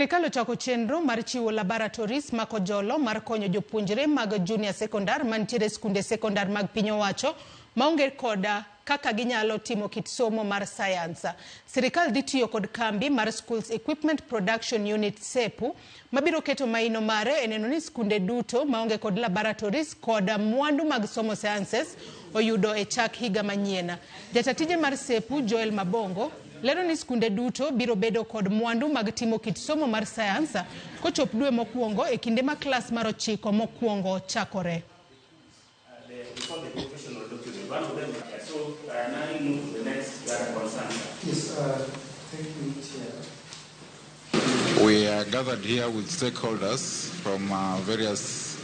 Sirkal ochako chenro mar chiwo laboratories ma kojolo mar konyo jopuonjre mag junior sekondar mantiere e skunde sekondar mag piny owacho maonge koda kaka ginyalo timo kit somo mar sayans. Sirkal dhi tiyo kod kambi mar Schools Equipment Production Unit SEPU mabiro keto maino mare e neno ni skunde duto maonge kod laboratories kod mwandu mag somo sciences oyudo e chak higa manyien. Jata tije mar SEPU Joel Mabongo lero ni skunde duto biro bedo kod mwandu mag timo kit somo mar sayans kochop dwe mokwongo e kinde ma klas mar ochiko mokwongo chakore. We call the professional document. One of them. So now you move to the next concern. Yes, thank you, Chair. We are gathered here with stakeholders from various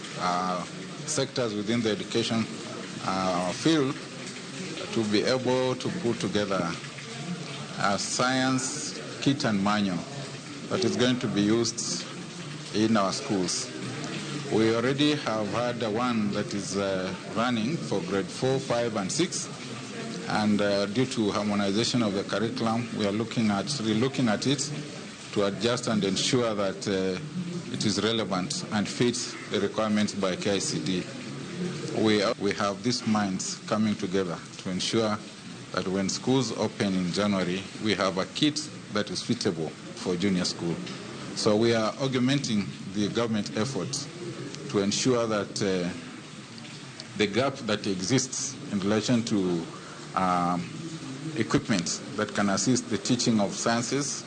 sectors within the education field to be able to put together a science kit and manual that is going to be used in our schools. We already have had one that is running for grade 4, 5, and 6. And due to harmonization of the curriculum, we are relooking at it to adjust and ensure that it is relevant and fits the requirements by KICD. We have these minds coming together to ensure that when schools open in January, we have a kit that is suitable for junior school. So we are augmenting the government efforts to ensure that the gap that exists in relation to equipment that can assist the teaching of sciences